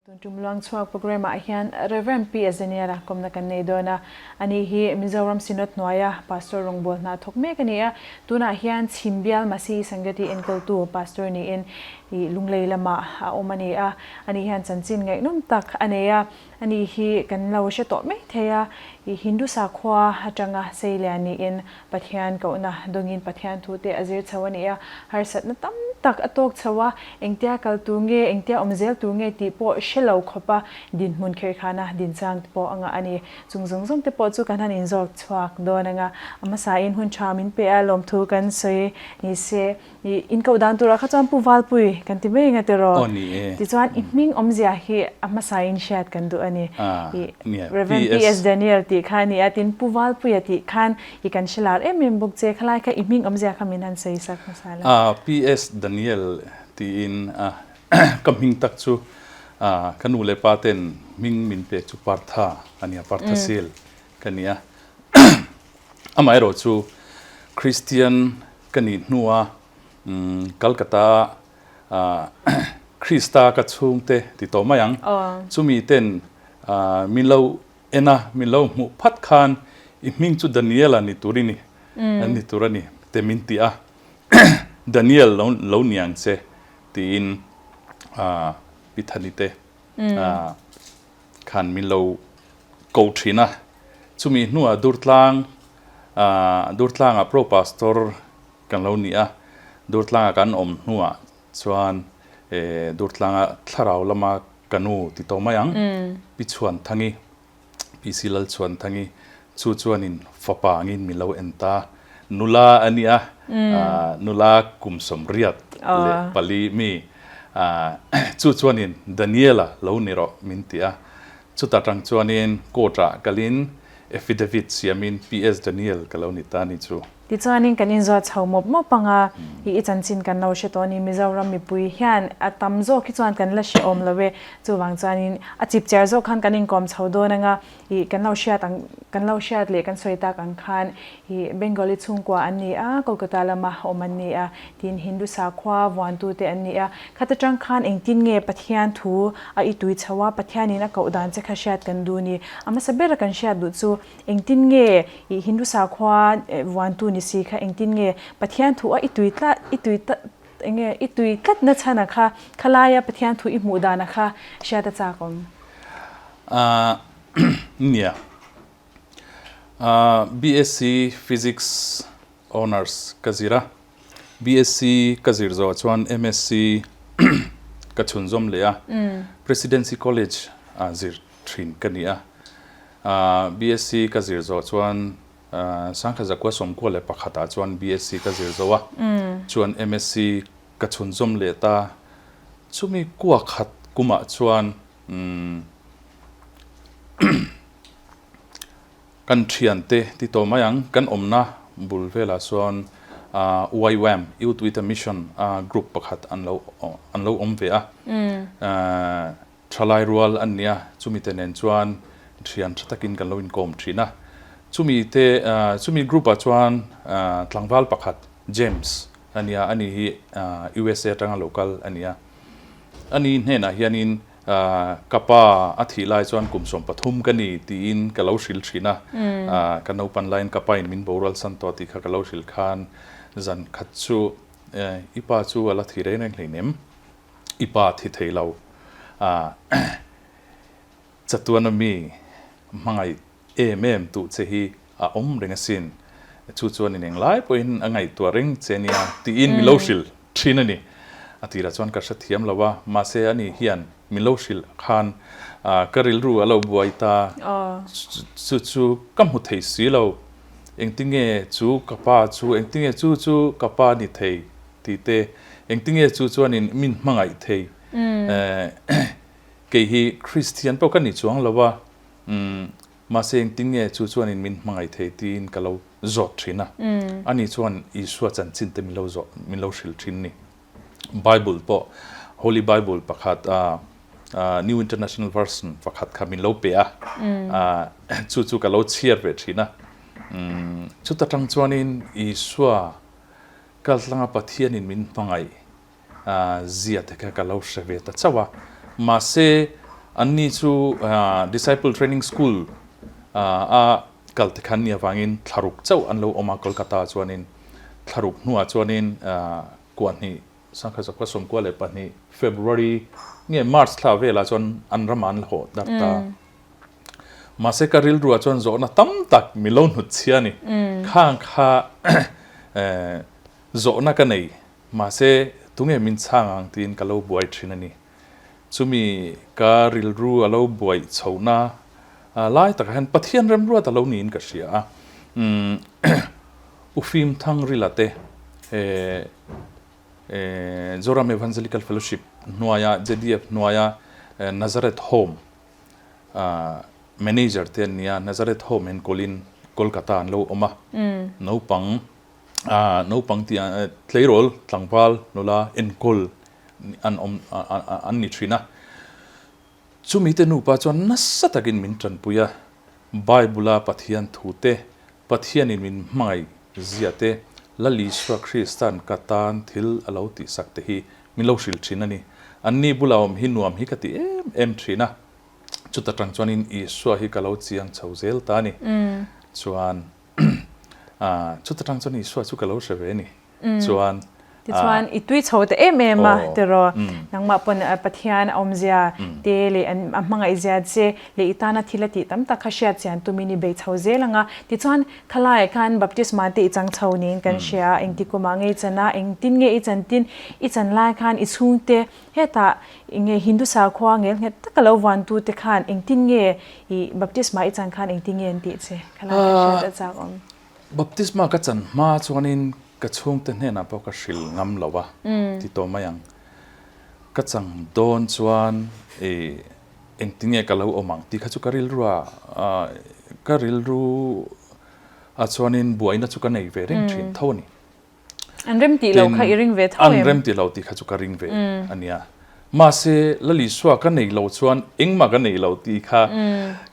Tun tum luang chhuak programme ah hian Rev. Pi Azaniela kawmna kan nei dawn a. Ani hi Mizoram Synod hnuaia Pastor rawngbâwl hna thawk mek a ni a. Tunah hian Chhimbial Masihi Sangati enkawltu Pastor niin ih Lunglei lamah a awm a ni a. Ani hian chanchin ngaihnawm tak a nei a. Ani hi kan lo hre tawh mai thei a. Ih Hindu sakhua atanga seilian niin Pathian kohna dawngin Pathian thute a zir chho a ni a, harsatna tam tak a tawk chho a, engtia kal tur nge, engtia awm zel tur nge tih pawh hre lo khawpa dinhmun kherkhana dinchang te pawh a ngah a ni. Chung zawng zawng te pawh chu kan han inzawk chhuak dawn ang a, a hmasain hun tha min pe a, lawmthu kan sawi ni se. I inkoh dan turah kha chuan Pu Valpui kan ti mai anga tiraw? Aw ni e. Tichuan i hming awmzia hi a hmasain hriat kan duh a ni. Ah, I nia, Rev. PS. PS Daniel tih kha a ni a, tin Pu Valpuia tih khan i kan hre lar em em bawk che. Khalai kha i hming awmzia kha min han sawi sak hmasa la. Ah, PS Daniel tiin a ka hming tak chu ah ka nu leh pa ten hming min pek chu Partha a nia, Partha Sil ka ni a. Amaherawhchu Kristian Ka nih hnua Calcutta ah Krista ka chhungte ti tawh mai ang. Chumi ten min lo en a, min lo hmuh phat khan i hming chu Daniela ni tur i ni, ni tur a ni te min ti a. Daniel lo lo ni ang che tiin Pi Thani te khan min lo ko thin a. Chumi hnuah Durtlang Durtlangah Pro Pastor kan lo ni a, Durtlangah kan awm hnuah chuan Durtlanga thlarau lama ka nu ti tawh mai ang, Pi Chhuanthangi, PC Lalchhuanthangi chu chuanin fapa angin min lo en ta. Nula a ni a, nula kum 84 mi chu chuanin Daniela lo ni rawh min ti a. Chuta tang chuanin court-ah kalin affidavit siamin PS Daniel ka lo ni ta ni chu. Tichuanin kan inzuat chho mawp mawp ang a, i i chanchin kan lo hre tawh a ni. Mizoram mipui hian a tam zawk hi chuan kan la hre awm lo e. Chuvang chuanin a chip chiar zawk khan kan inkawm chho dawn ang a, i kan lo hriat ang, kan lo hriat leh kan sawi tak ang khan i Bengali chhungkua an ni a, Kolkata lama awm an ni a, tin Hindu sakhua vuantute an ni a. Khat atang khan engtin nge Pathian thu a i tui chho a, Pathianin a koh dan che kha hriat kan duh ni. A hmasa bera kan hriat duh chu engtin nge i Hindu sakhua vuantu ni si kha engtin nge Pathian thu a i tui tlat i tui enge i tui tlatna chhana kha khalaia Pathian thu i hmuh dana kha hriat a chak awm. Ahh nia. Ahh BSc Physics Honours ka zir a. BSc ka zir zawh chuan MSc ka chhunzawm leh a, Presidency College ah zir thin ka ni a. BSc ka zir zawh chuan 1991 ah chuan BSc ka zir zo a, chuan MSc ka chhunzawm leh ta. Chumi kua khat kumah chuan Kan thiante ti tawh mai ang, kan awmna bul velah chuan YWAM, Youth With A Mission, group pakhat an lo an lo awm ve a. Thalai rual an nia, chumi te nen chuan thian tha takin kan lo inkawm thin a. Chumi te chumi group ah chuan tlangval pakhat James a nia, ani hi USA atanga lo kal a nia. Ani hnenah hianin Ka pa a thih lai chuan kum 13 ka ni tiin ka lo hrilh thin a, ka naupan laiin ka pain min boral san tawh tih kha ka lo hrilh khan zan khat chu i pa chu a la thi reng reng hleinem, i pa thi thei lo, chatuana mi hmangaih em em tuh che hi a awm reng asin, chu chuan in englai pawhin a ngaihtuah reng che nia tiin min lo hrilh thin a ni. A tirah chuan ka hrethiam lo a, mahse ani hian min lo hrilh khan ka rilru a lo buai ta, chu chu ka hmu thei si lo, engtinge chu ka pa chu, engtinge chu chu ka pa ni thei tih te, engtinge chu chuanin min hmangaih thei, kei hi Kristian pawh ka ni chuang lo a, Umm, mahse engtin nge chu chuanin min hmangaih thei tiin ka lo zawt thin a. Ani chuan Isua chanchin te min lo zawh, min lo hrilh thin ni. Bible pawh, Holy Bible pakhat, New International Version pakhat kha min lo pe a, chu chu ka lo chhiar ve thin a. Umm, chuta tang chuanin Isua kaltlanga Pathianin min hmangaih zia te kha ka lo hre ve ta chauh a. Mahse. Anni chu Disciple Training School a kal te khan ni avangin thlaruk chauh an lo awm a, Kolkata ah chuanin thlaruk hnuah chuanin kuahhnih Sangkhat zakua 92 February nge March thla velah chuan an ramah an la haw darh ta. Mahse ka rilruah chuan zawhna tam tak min lo hnut chhia a ni. Khang kha zawhna ka nei mahse tunge min chhang ang tiin ka lo buai thin a ni. Chumi ka rilru a lo buaih chhohna lai takah hian Pathian remruat a lo niin ka hria a. U Fimthang Rila te Zoram Evangelical Fellowship hnuaia JDF hnuaia Nazareth Home manager te an nia, Nazareth Home enkawlin Kolkata an lo awm a. Naupang naupang tih tleirawl tlangval nula enkawl an awm an ni thin a. Chumi te nupa chuan nasa takin min tanpui a, Bible-a Pathian thu te, Pathianin min hmangaih zia te, Lal Isua Krista'n ka tan thil a lo tihsak te hi min lo hrilh thin a ni. Anni bula awm hi nuam hi ka ti em em thin a, chuta tang chuanin Isua hi ka lo chiang chho zel ta a ni. Chuan chuta tang chuan Isua chu ka lo hre ve a ni. Chuan Tichuan i tui chho ta em em a tiraw nangmah pawn Pathian a awmzia te leh a hmangaihzia che leh i tana thil a tih tam tak kha hriat chian tumin i bei chho zel ang a. Tichuan khalaiah khan baptisma te i chang chho niin kan hria a, engti kumah nge i chan a, engtin nge i chan tin i chan lai khan i chhungte hetah enge Hindu sakhua ngel nghet taka lo vuantu te khan engtin nge i baptisma i chan khan engtin nge an tih che khalai kha hriat a chak awm. Baptisma ka chan hma chuanin ka chhungte hnenah pawh ka hril ngam lo a ti tawh mai ang. Ka chang dawn chuan ih engtin nge ka lo awm ang tih kha chu ka rilru a, ka rilru ah chuanin buaina chu ka nei ve reng thin tho a ni. An rem tih lo kha i ring ve tho em? An rem tih lo tih kha chu ka ring ve a nia. Mahse Lalisua ka nei lo chuan engmah ka nei lo tih kha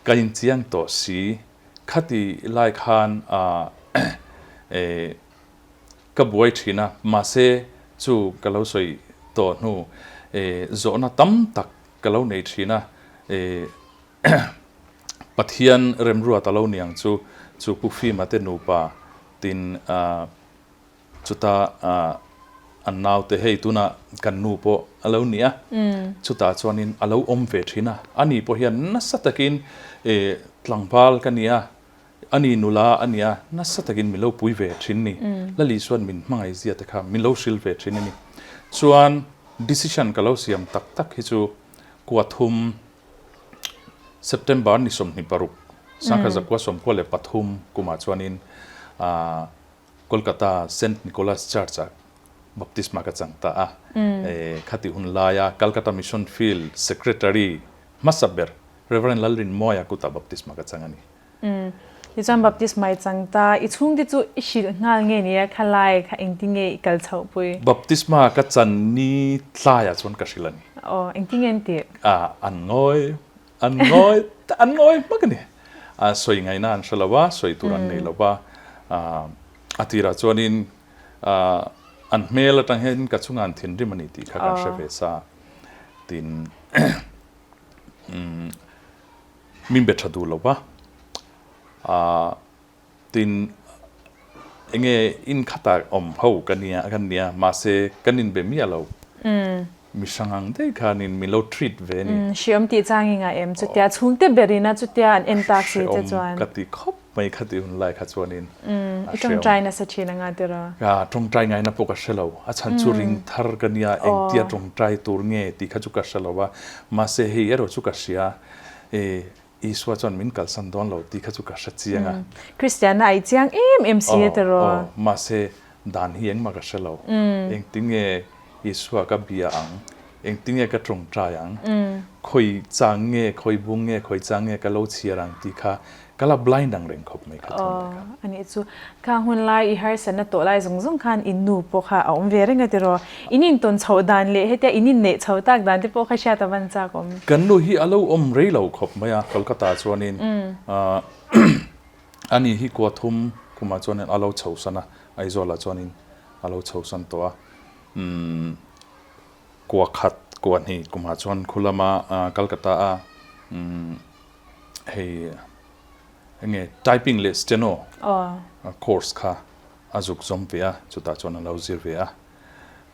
ka inchiang tawh si. Khati lai khan ka buai thin a, mahse chu ka lo sawi tawh hnu zawhna tam tak ka lo nei thin a, Pathian remruat a lo ni ang chu, chu Pu Fima te nupa tin Chuta an naute hei tunah kan nu pawh a lo ni a, chutah chuanin a lo awm ve thin a, ani pawh hian nasa takin tlangval ka nia, ani nula a nia, nasa takin min lo pui ve thin ni, Lali chuan min hmangaih zia te kha min lo hrilh ve thin a ni. Chuan decision ka lo siam tak tak hi chu Kuathum September ni 26, 1993 kumah chuanin Kolkata Saint Nicholas Church ah baptisma ka chang ta a, khati hun laia Calcutta Mission Field Secretary hmasa ber Rev. Lalrinmawia kutah baptisma ka chang a ni. Tichuan baptisma i chang ta, i chhungte chu i hrilh nghal nge ni a, khalai kha engtin nge i kal chhoh pui? Baptisma ka chan ni tlaiah chuan ka hrilh a ni. Aw, engtin nge an tih? An ngawi, an ngawi, an ngawi hmak a ni. A sawi ngaihna an hre lo a, sawi tur an nei lo va, a tirah chuanin an hmel atang hian ka chungah an thinrim a ni tih kha kan hre ve sa. Tin, min be tha duh lo va, Tin, enge in khatah awm ho ka nia kan nia, mahse kan inbe miah lo. Mi hrang ang daih khanin min lo treat ve a ni. Hreawm tih chang i ngah em? Chutia chhungte berin a chutia an en tak si che chuan. Hreawm ka ti khawp mai khati hun lai kha chuanin. I tawngtai nasa thin anga tiraw? Ka tawngtai ngaihna pawh ka hre lo. A chhan chu ring thar ka nia, engtia tawngtai tur nge tih kha chu ka hre lo a. Mahse hei erawh chu ka hria, Isua chuan min kalsan dawn lo tih kha chu ka hre chiang a. Kristianna a i chiang em em si e tiraw? Aw, mahse dan hi engmah ka hre lo. Engtin nge Isua ka bia ang? Engtin nge ka tawngtai ang? Khawi chang nge, khawi bung nge, khawi chang nge ka lo chhiar ang tih kha ka la blind ang reng khawp mai kha thun te kha. Aw, anih chu. Kha hun lai i harsatna tawh lai zawng zawng khan in nu pawh kha a awm ve reng a tiraw? In intawn chhoh dan leh hetia in inneih chho tak dan te pawh kha hriat a van chak awm. Kan nu hi a lo awm rei lo khawp mai a, Kolkata chuanin ani hi Kuathum kumah chuanin a lo chho san a, Aizawlah chuanin a lo chho san tawh a. Kua khat, kua hnih kumah chuan khu lama Kolkata a. Hei enge typing leh steno course kha a zuk zawm ve a, chutah chuan a lo zir ve a.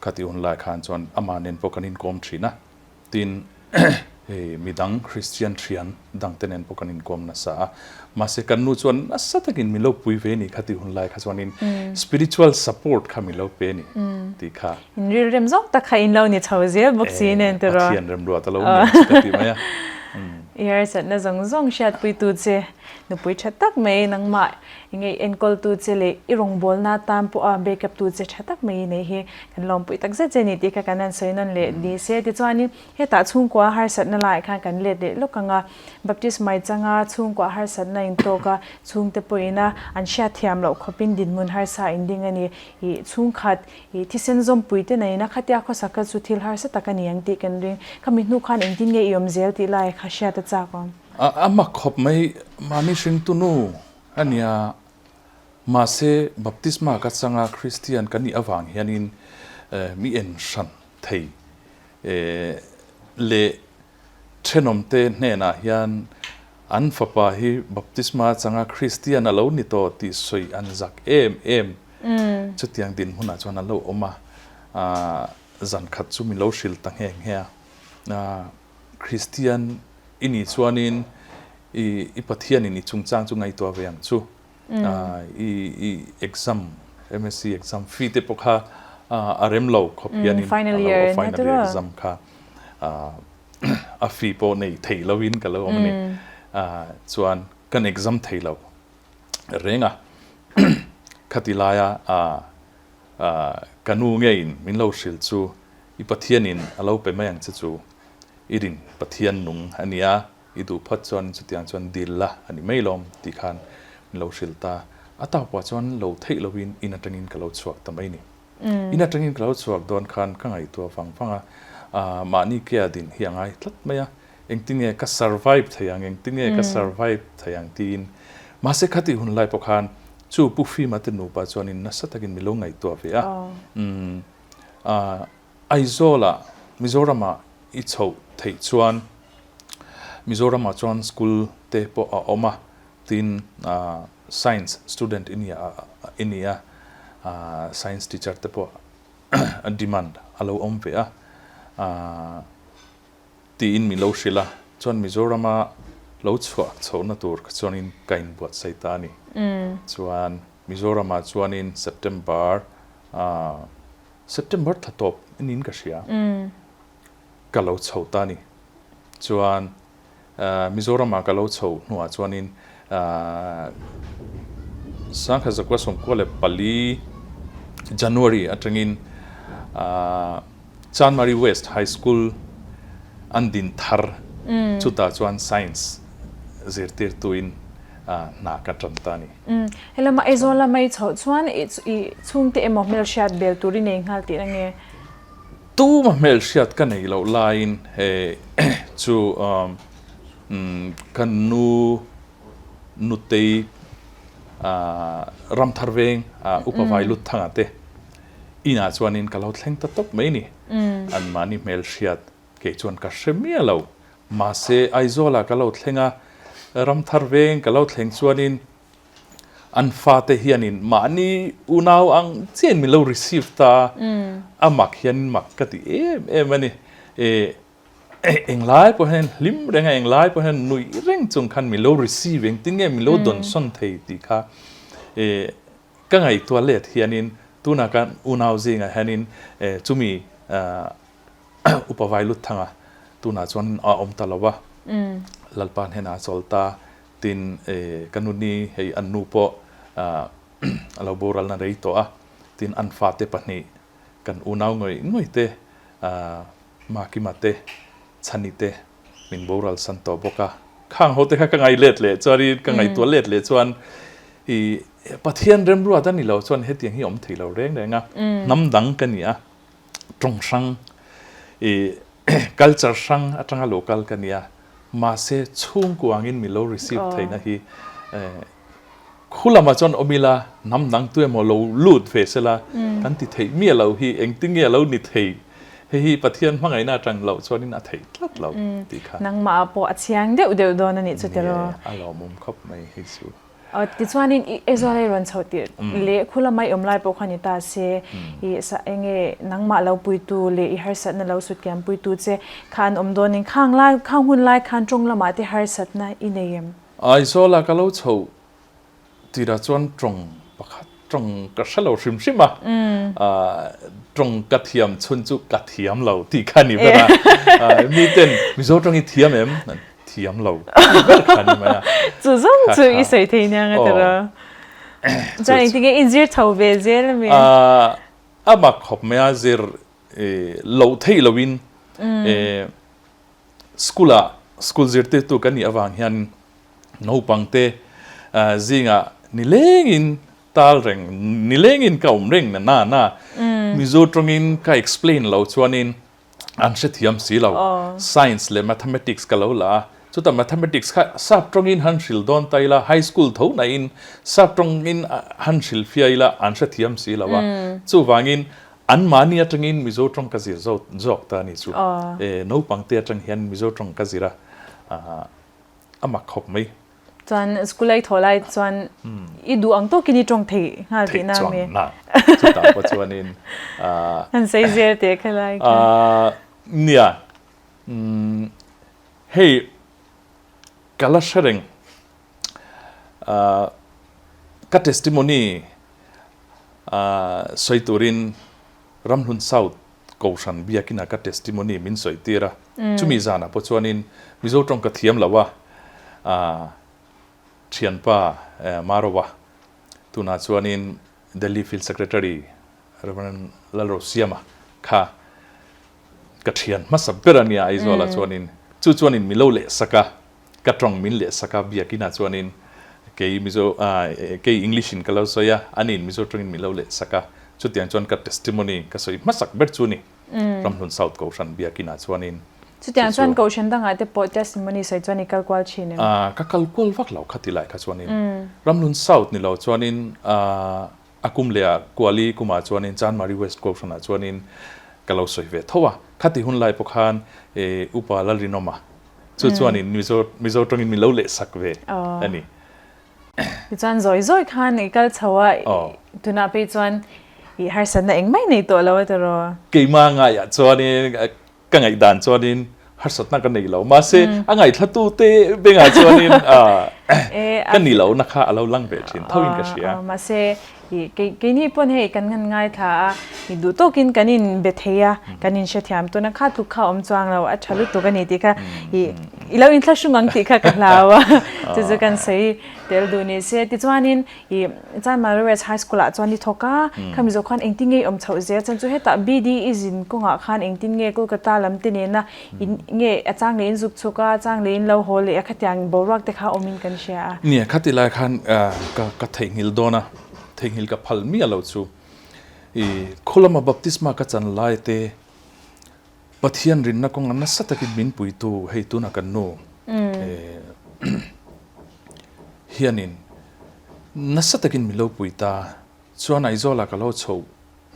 Khati hun lai khan chuan amah nen pawh kan inkawm thin a, tin hei midang Christian thian dangte nen pawh kan inkawm nasa a. Mahse kan nu chuan nasa takin min lo pui ve ni khati hun lai kha chuanin spiritual support kha min lo pe ni tih kha. In rilrem zawk tak kha in lo ni chho zel bawk si nen tiraw? Pathian remruat a lo ni ang chu ka ti mai a. I harsatna zawng zawng hriatpuitu che, nupui tha tak mai nangmah i enkawltu che leh i rawngbawlna tan pawha backup tu che tha tak mai i nei hi kan lawmpui tak zet che ni tih kha kan han sawi nawn leh ni se. Tichuanin hetah chhungkua harsatna laiah khan kan let leh lawk ang a, Baptist mai changa chhungkua harsatna intawk a, chhungte pawhin a an hriatthiam loh khawpin dinhmun harsa inding a ni. I chhungkhat I thisen zawmpui te neiin a khatia khawsak kha chu thil harsa tak a ni ang tih kan ring. Khami hnu khan engtin nge i awm zel tih lai kha hriat a chak awm. A mak khawp mai, mahni hringtu nu a nia. Mahse, baptisma ka changa Kristian ka nih avang hianin mi en hran thei leh Thenawmte hnenah hian an fapa hi baptisma changa Kristian a lo ni tawh tih sawi an zak em em. Chutiang dinhmunah chuan an lo awm a, zan khat chu min lo hrilh ta nghe nghe a. Kristian i nih chuanin i Pathianin i chungchang chu ngaihtuah ve ang chu. I exam, MSc exam fee te pawh kha a rem lo khawp hianin a lo final year exam kha a fee pawh nei thei lovin ka lo awm a ni. Chuan kan exam thei lo reng a, khati laia ka nu ngeiin min lo hrilh chu i Pathianin a lo pe mai ang che chu i rin Pathian nung a nia. I duh phawt chuan chutiang chuan dil la a ni mai lawm tih khan min lo hrilh ta. A tawpah chuan lo theih loin in atangin ka lo chhuak ta mai ni. In atangin ka lo chhuak dawn khan ka ngaihtuah vang vang a, mahni kea din hi a ngai tlat mai a, engtinge ka survive thei ang, engtinge ka survive thei ang tiin. Mahse khatih hun lai pawh khan chu Pu Fima te nupa chuanin nasa takin min lo ngaihtuah ve a. Aizawlah Mizoramah i chhoh theih chuan Mizoramah chuan school te pawh a awm a, tin science student i nia i ni a, science teacher te pawh demand a lo awm ve a tiin min lo hrilh a, chuan Mizorama lo chhuah chhohna tur kha chuanin ka inbuatsaih ta a ni. Chuan Mizoramah chuanin September September thla tawp niin ka hria. Ka lo chho ta a ni. Chuan Mizoramah ka lo chho hnuah chuanin Sangkhat Zakua 94 January atangin Chanmari West High School an din thar chutah chuan Science zirtirtuin hna ka tan ta a ni. Helama Aizawl lama i chhoh chuan i chhungte emaw hmelhriat bel tur i nei nghal tih ange? Tuma hmelhriat ka nei loh laiin he chu ka nu nutei Ramthar veng Upa Vailuthanga te inah chuanin ka lo thleng ta tawp mai ni. Anmahni hmelhriat kei chuan ka hre miah lo. Mahse Aizawlah ka lo thleng a, Ramthar veng ka lo thleng chuanin An fate hianin mahni unau ang chiahin min lo receive ta a, a mak hianin mak ka ti em em a ni. Englai pawh hian hlim reng a, englai pawh hian nuih reng chung khan min lo receive engtin nge min lo dawnsawn thei tih kha ka ngaihtuah let hianin tunah kan unau zingah hianin chumi Upa Vailuthanga tunah chuan a awm ta lo va, Lalpa hnenah a chawl ta. Tin, ka nu ni hei an nu pawh a lo boralna rei tawh a, tin an fate pahnih kan unau ngawih ngawih te, Makima te, Chhani te min boral san tawh bawk a. Khang ho te kha ka ngai let leh chuanin ka ngaihtuah let leh chuan i Pathian remruat a ni lo chuan hetiang hi awm thei lo reng reng a, hnam dang ka ni a, tawng hrang i culture hrang atanga lo kal ka nia mahse chhungkua angin mi lo receive theihna hi khu lamah chuan awm ila hnam dang tu emaw lo lut ve sela kan ti theih miah lo hi engtin nge a lo ni thei. Hei hi Pathian hmangaihna atang loh chuanin a theih tlat lo tih kha. Nangmah pawh a chiang deuh deuh dawn a nih chu tiraw? Ni e, a lawmawm khawp mai hei chu. Tichuanin i Aizawl a i rawn chhoh tirh leh khu lama i awm lai pawh kha ni ta se, i sa enge nangmah lo puitu leh i harsatna lo sut kiam puitu che kha an awm dawnin khang lai khang hun lai khan tawng lamah te harsatna i nei em? Aizawla ka lo chhoh Tirah chuan tawng pakhat tawng ka hre lo hrim hrim a, tawng ka thiam chhun chu ka thiam lo tih kha ni ber a, miten Mizo tawng i thiam em? Thiam lo tih ber kha ni mai a. Chu zawng chu i sawi thei nia nga tiraw? Chuan engtin nge i zir chho ve zel ami? A mak khawp mai a, zir loh theih loin school ah school zirtirtu kan nih avang hian Naupangte zingah nilengin tal reng, nilengin ka awm reng na na na. Mizo tawngin ka explain lo chuanin an hrethiam si lo. Science leh Mathematics ka lo la a, chutah Mathematics kha sap tawngin han hril dawn ta ila, high school tho nain sap tawngin han hril fia ila an hrethiam si lo a. Chuvangin anmahni atangin Mizo tawng ka zir zawk ta a ni chu. Naupangte atang hian Mizo tawng ka zir a. A mak khawp mai. Chuan school a i thawh lai chuan i duh ang tawkin i tawng thei nghal tihna a mi? Thei chuang na. Chutah pawh chuanin Han sawi zel teh kha lai kha. Nia, hei ka la hre reng. Ka testimony sawi turin Ramhlun South Kohhran biakina ka testimony min sawi tir a, chumi zanah pawh chuanin Mizo tawng ka thiam lo a, thianpa Marowa tunah chuanin Delhi Field Secretary Rev. Lalrosiama kha ka thian hmasa ber a nia Aizawlah chuanin chu chuanin mi lo lehsak a, Ka tawng min lehsak a, biakinah chuanin kei Mizo kei English in ka lo sawi a, aniin Mizo tawngin min lo lehsak a, chutiang chuan ka testimony ka sawi hmasak ber chu ni, Ramhlun South Kohhran biakinah chuanin chu chu. Chutiang chuan Kohhran dangah te pawh testimony sawi chuan i kal kual thin em? Ka kal kual vak lo kha ti lai kha chuanin Ramhlun South ni lo chuanin A kum leh ah Kuali kumah chuanin Chanmari West Kohhranah chuanin ka lo sawi ve tho a. Khati hun lai pawh khan Upa Lalrinawma chu chuanin Mizo Mizo tawngin min lo lehsak ve a ni. Tichuan zawi zawi khan i kal chho a, tunah phei chuan i harsatna engmah i nei tawh lo a tiraw? Keimah ngaiah chuanin Ka ngaihdan chuanin harsatna ka nei lo, mahse a ngaihtlatute bengah chuanin ka ni lohna kha a lo lang ve thin thoin ka hria. Mahse keini pawn hei kan ngan ngaithla a, i duh tawkin kan in be thei a, kan in hrethiam tuna kha tluk kha awm chuang lo, a tha lutuk a ni tih kha i lo inthlahrung ang tih kha ka hlau a, chu chu kan sawi tel duh ni se. Tichuanin I Chanmari West High School ah chuan i thawk a, khami zawh khan engtin nge i awm chhoh zel chuan chu hetah BD i zin kawngah khan engtin nge Kolkata lam te nena in nge a chang leh in zuk chhuk a, a chang leh in lo haw leh a khatiang boruak te kha awmin kan hria a. Nia, khati lai khan ka ka theihnghilh dawn a, theihnghilh ka phal miah lo chu i khulama baptisma ka chan lai te Pathian rinna kawnga nasa takin min puitu hei tunah kan nu hianin nasa takin min lo pui ta. Chuan Aizawlah ka lo chhoh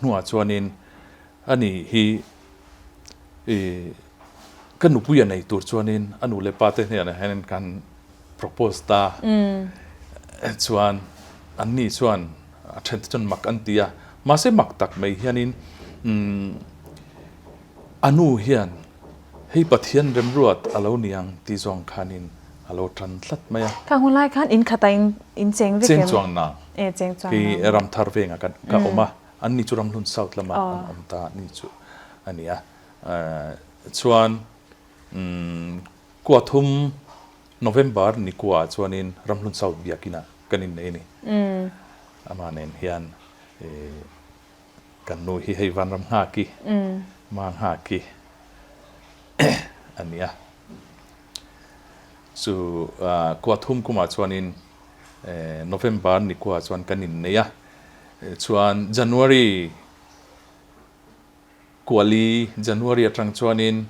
hnuah chuanin ani hi ka nupui a nei tur chuanin a nu leh pa te hnenah hianin kan propose ta. Chuan anni chuan a thente chuan mak an ti a, mahse mak tak mai hianin A nu hian hei Pathian remruat a lo ni ang tih zawng khanin a lo tan tlat mai a. Kha hun lai khan in khatah in cheng vek em? Cheng chuang nang. E, cheng chuang nang. Kei Ramthar vengah ka ka awm a, an ni chu Ramhlun South lamah an awm ta ni chu a ni a. Chuan Kuathum November ni kuaah chuanin Ramhlun South biakinah kan innei a ni. Amah nen hian Kan nu hi hei Vanram Nghaki, Ma Nghaki a ni a. Chu Kuathum kumah chuanin November ni kuaah chuan kan innei a. Chuan January Kuali, January atang chuanin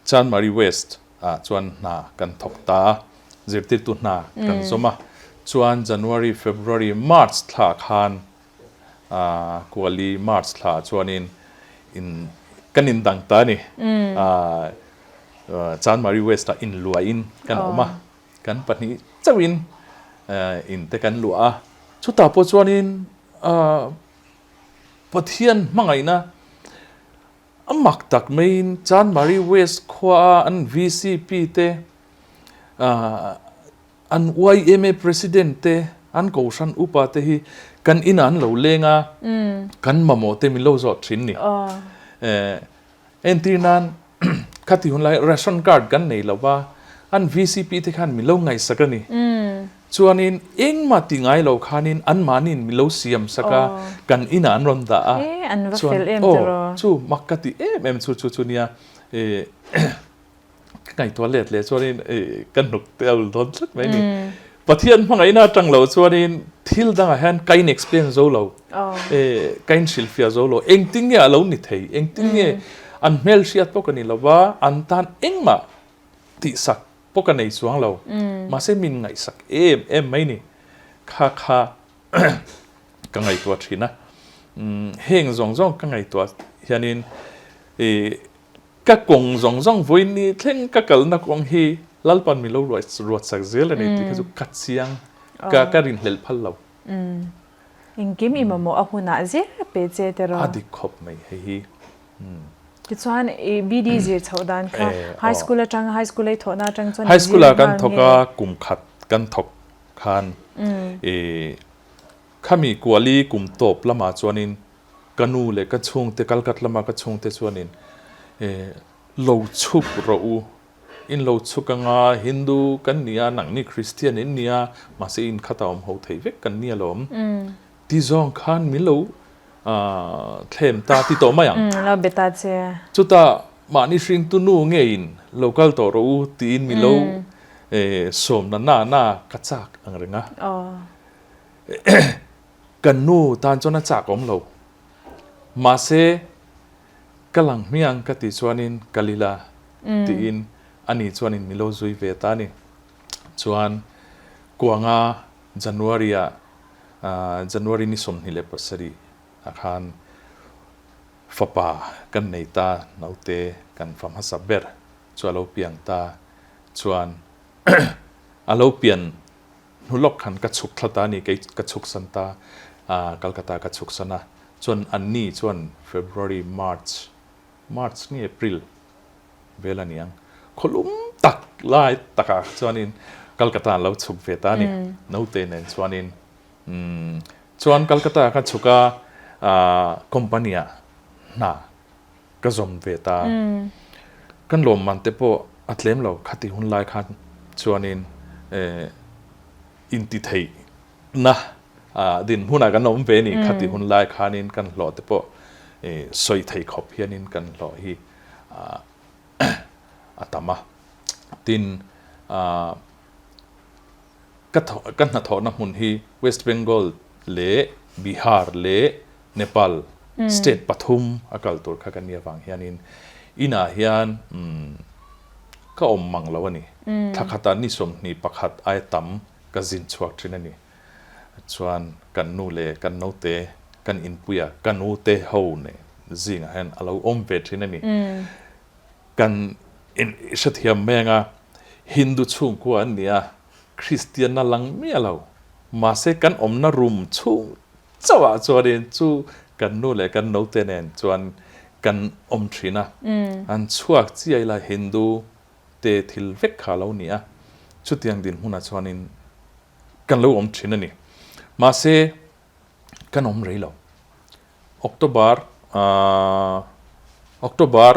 Chanmari West ah chuan hna kan thawk ta a, zirtirtu hna kan zawm a. Chuan January, February, March thla khan Kuali March thla chuanin in kan indang ta a ni. Chanmari West ah inluahin kan awm a, kan pahnih chauhin in te kan luah a. Chutah pawh chuanin Pathian hmangaihna a mak tak maiin Chanmari West khuaa an VCP te An yma President te, an Kohhran upa te hi kan inah an lo leng a, kan mamawh te min lo zawh thin ni. Entir nan khati hun lai ration card kan nei lo va, an VCP te khan min lo ngaihsak a ni. Chuanin engmah ti ngai lo khanin anmahniin min lo siam sak a, kan inah an rawn dah a. Chuan aw chu mak ka ti em em chu chu chu nia. Ka ngaihtuah let leh chuanin ka hnuk te a ul dawn tlat mai a ni. Pathian hmangaihna atang lo chuanin thil dangah hian ka in explain zo lo, ka in hrilhfiah zo lo. Engtin nge a lo ni thei, engtin nge an hmelhriat pawh ka ni lo va, an tan engmah tihsak pawh ka nei chuang lo. Mahse min ngaihsak em em mai ni. Kha kha ka ngaihtuah thin a. Heng zawng zawng ka ngaihtuah hianin Ka kawng zawng zawng vawiin ni thleng ka kalna kawng hi Lalpan min lo ruat sak zel a ni tih kha chu ka chiang, ka ka rinhlelh phal lo. Umm. Engkim i mamawh a hunah zel pe che te rawh. A dik khawp mai hei hi. Umm. Tichuan i BD zir chhoh dan kha High School atang High School a i thawhna atang chuan High School ah kan thawk a, kum khat kan thawk khan i khami kuali kum tawp lamah chuanin Ka nu leh ka chhungte, Kalkat lama ka chhungte chuanin lo chhuk rawh u, in lo chhuk anga Hindu kan ni a, nangni Christian in ni a, mahse in khata awm ho thei vek kan ni alawm ti zawng khan min lo thlem ta ti tawh mai ang. Lo be ta che. Chutah mahni hringtu nu ngeiin lo kal tawh rawh u tiin min lo sawmna na na ka chak ang reng a. Kan nu tan chuan a chak awm lo. Mahse, ka lang hmiang ka tih chuanin ka lila tiin ani chuanin min lo zui ve ta a ni. Chuan Kuanga January-ah, January ni 27 ah khan fapa kan nei ta, naute kan fa hmasa ber chu a lo piang ta. Chuan a lo pian Hnu lawk khan ka chhuk thla ta a ni, kei ka chhuk san ta, Calcutta ka chhuk san a, chuan an ni chuan February, March, March nge April vel a ni ang, khawlum tak lai takah chuanin Calcutta an lo chhuk ve ta a ni, naute nen chuanin. Chuan Calcutta ka chhuk a, company ah hna Ka zawm ve ta. Kan lawmman te pawh a tlem lo khati hun lai khan chuanin intitheihna dinhmunah kan awm ve ni khati hun lai khanin kan hlawh te pawh sawi thei khawp hianin kan hlawh hi a tam a. Tin, ka ka hnathawhna hmun hi West Bengal leh Bihar leh Nepal state pathum a kal tur kha ka nia vang hianin inah hian ka awm mang lo a ni. Thla khatah ni 21 aia tam ka zin chhuak thin a ni. Chuan kan nu leh kan naute kan inpuia ka nute ho nen zingah hian a lo awm ve thin a ni. Kan hrethiam mai anga Hindu chhungkua an ni a, Kristian a lang miah lo. Mahse kan awmna room chhung chauhah chuanin chu kan nu leh kan naute nen chuan kan awm thin a. An chhuak chiah ila Hindu te thil vek kha a lo ni a, chutiang dinhmunah chuanin kan lo awm thin a ni. Mahse kan awm rei lo. October October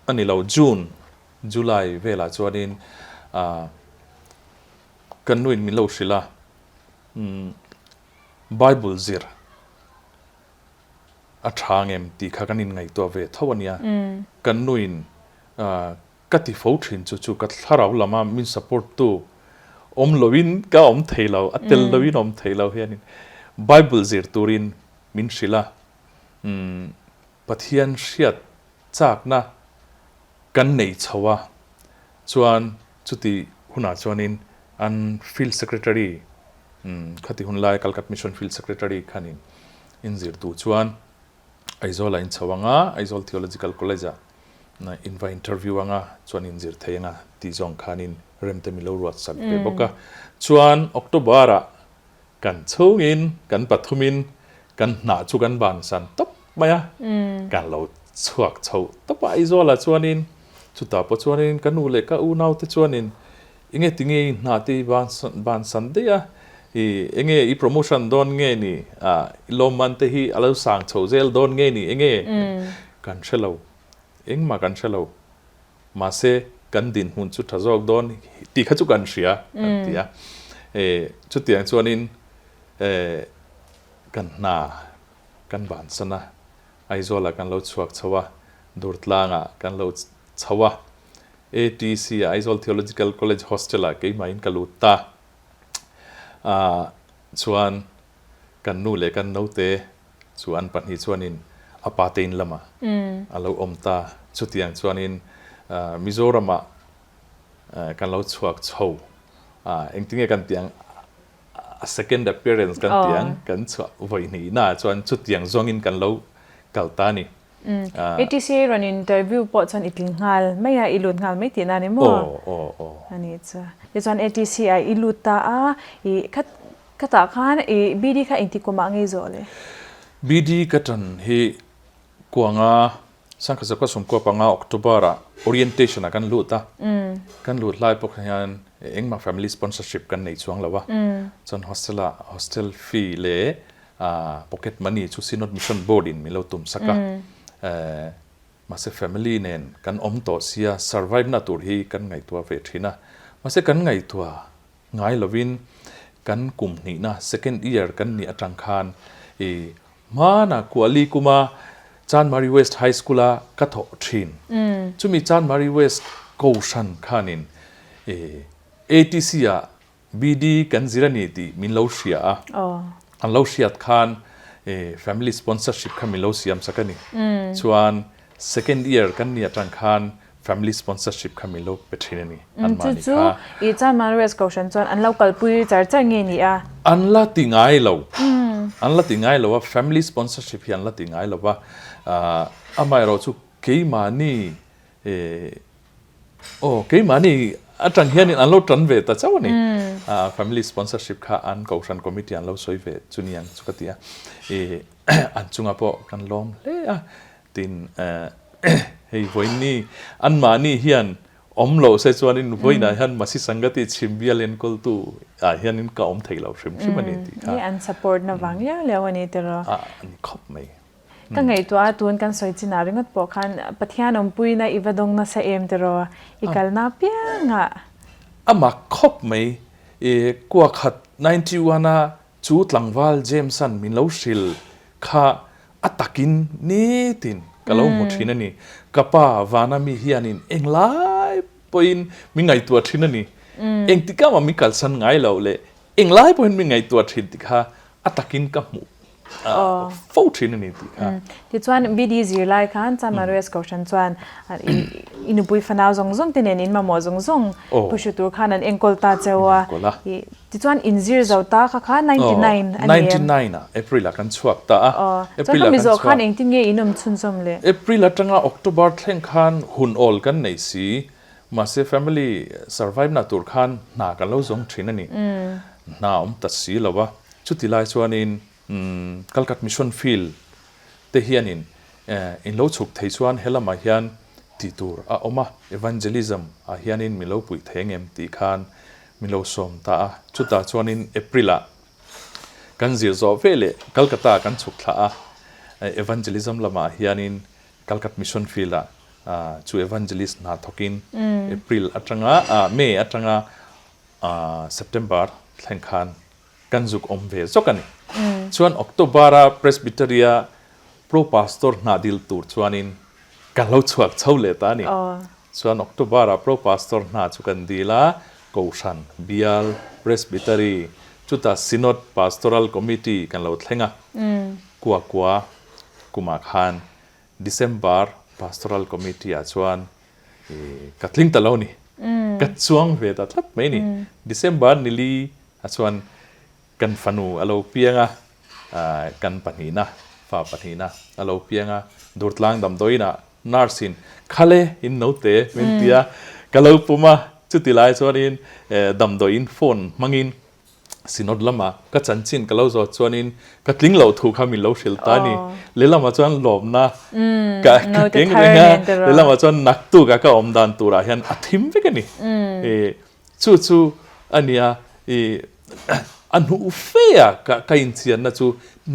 a ni lo June July velah chuanin kan nuin min lo hrilh a, Bible zir a tha ngem tih kha kan inngaihtuah ve tho a nia. Kan nuin ka ti fo thin chu chu ka thlarau lama min support tu awm loin ka awm thei lo, a tel loin awm thei lo hianin Bible zir turin min hrilh a, Pathian hriat chakna kan nei chho a, chuan chuti hunah chuanin an Field Secretary, khati hun lai Calcut Mission Field Secretary khanin inzir duh chuan. Aizawl ah in chho ang a, Aizawl Theological College ah in va interview ang a, chuan in zir thei ang a tih zawng khanin remte min lo ruat sak ve bawk a. Chuan October ah kan chhungin, kan pathumin kan hnah chu kan bansan tawp mai a, kan lo chhuak chho tawp a Aizawl ah chuanin chutah pawh chuanin ka nu leh ka unaute chuanin Enge tinge i hna te i bansan daih a, i enge i promotion dawn nge ni, i lawmman te hi a lo sang chho zel dawn nge ni enge kan hre lo, engmah kan hre lo, mahse kan dinhmun chu tha zawk dawn tih kha chu kan hria kan ti a, chutiang chuanin kan hna kan bansan a, Aizawlah kan lo chhuak chho a, Durtlangah kan lo chho a. ATC ah Aizawl Theological College Hostel ah keimahin ka lut ta. Ah chuan kan nu leh kan naute chu an pahnih chuanin a pa te in lamah a lo awm ta. Chutiang chuanin Mizoramah kan lo chhuak chho. Ah engtinge kan tih ang a second appearance kan tih ang kan chhuah vawi hnihnaah chuan chutiang zawngin kan lo kal ta a ni. ATC rawn interview pawh chuan i tling nghal mai a, i lut nghal mai tihna a ni maw? Aw, aw, aw. A nih chu. Tichuan ATC ah i lut ta a, i khat khatah khan i BD kha engti kumah ngei zawh le? BD ka tan hi Kuanga Sangkhazakua Sumkua panga October ah orientation ah kan lut a, kan lut lai pawh hian engmah family sponsorship kan nei chuang lo a, chuan hostel ah hostel fee leh Pocket money chu Synod Mission Board in min lo tum sak a, mahse family nen kan awm tawh sia survive na tur hi kan ngaihtuah ve thin a, mahse kan ngaihtuah ngai lovin kan kum hnihna second year kan nih atang khan i hmana Kuali kuma Chanmari West High School a ka thawh thin, chumi Chanmari West Kohhran khanin i ATC ah BD kan zir a ni tih min lo hria a, an lo hriat khan family sponsorship kha min lo siam sak a ni. Chuan second year kan ni atang khan family sponsorship kha min lo pe thin a ni anmahni kha. Chu chu i chuan Manrues Kohhran chuan an lo kalpui char char nge ni a? An la ti ngai lo, an la ti ngai lo a, family sponsorship hi an la ti ngai lo va, amaherawh chu keimahni Aw, keimahni atang hianin an lo tan ve ta chauh a ni. Family sponsorship kha an Kohhran committee an lo sawi ve chu ni ang chu ka ti a. I an chungah pawh kan lawm hle a. Tin, hei vawiinni anmahni hian awm loh se chuanin vawiinah hian Masi Sangati chhim bial enkawltu ah hianin ka awm thei lo hrim hrim a ni tih kha. Hei an support na vang liau liau a ni tiraw? A ni khawp mai. Ka ngaihtuah a, tun kan sawi chinah ringawt pawh khan Pathian awmpuina i va dawng nasa em tiraw? I kalna apiangah. A mak khawp mai, i kuakhat 91 a chu tlangval James-a'n min lo hrilh kha a takin nitin ka lo hmu thin a ni. Ka pa vana mi hianin englai pawhin min ngaihtuah thin a ni. Engtikah mah min kalsan ngai loh leh englai pawhin min ngaihtuah thin tih kha a takin ka hmuh fo thin a ni tih kha. Tichuan BD zirlai khan Chanmarues Kohhran chuan i nupui fanau zawng zawng te nen in mamawh zawng zawng pu hru tur khan an enkawl ta cheu a. Tichuan in zir zo ta kha kha 99 a ni em? 99 ah April ah kan chhuak ta a. Chuan ka mizo khan engtin nge in awm chhunzawm le? April atanga October thleng khan hun awl kan nei si. Mahse family survive na tur khan hna kan lo zawng thin a ni. Hna awm ta si lo a. Chuti lai chuanin Kalkat Mission Field te hianin in lo chhuk thei chuan he lamah hian tih tur a awm a, Evangelism ah hianin min lo puih thei angem tih khan min lo sawm ta a. Chutah chuanin April ah kan zir zawh ve leh Kalkata ah kan chhuk thlah a, Evangelism lamah hianin Kalkat Mission Field ah chu Evangelist hna thawkin April atanga May atanga September thleng khan kan zuk awm ve zawk a ni. Chuan October-a Presbytery-a Pro Pastor hna dil tur chuanin kan lo chhuak chho leh ta a ni. Chuan October-a Pro Pastor hna chu kan dil a, Kohhran, Bial, Presbytery, chutah Synod Pastoral Committee kan lo thleng a. Kua kua kumah khan December Pastoral Committee-ah chuan Ka tling ta lo ni. Ka chuang ve ta tlat mai ni. December nili a chuan kan fanu a lo piang a, kan pahnihna fa pahnihna a lo piang a, Durtlang damdawiinah nurse in Khale in naute min ti a, ka lo pum a, chuti lai chuanin damdawiin phone hmangin Synod lama ka chanchin ka lo zawt chuanin ka tling loh thu kha min lo hrilh ta a ni. Lehlamah chuan lawmna ka keng reng a, lehlamah chuan naktuk a ka awm dan turah hian a thim vek a ni. Chu chu a nia i a hnuh fe a ka inchianna chu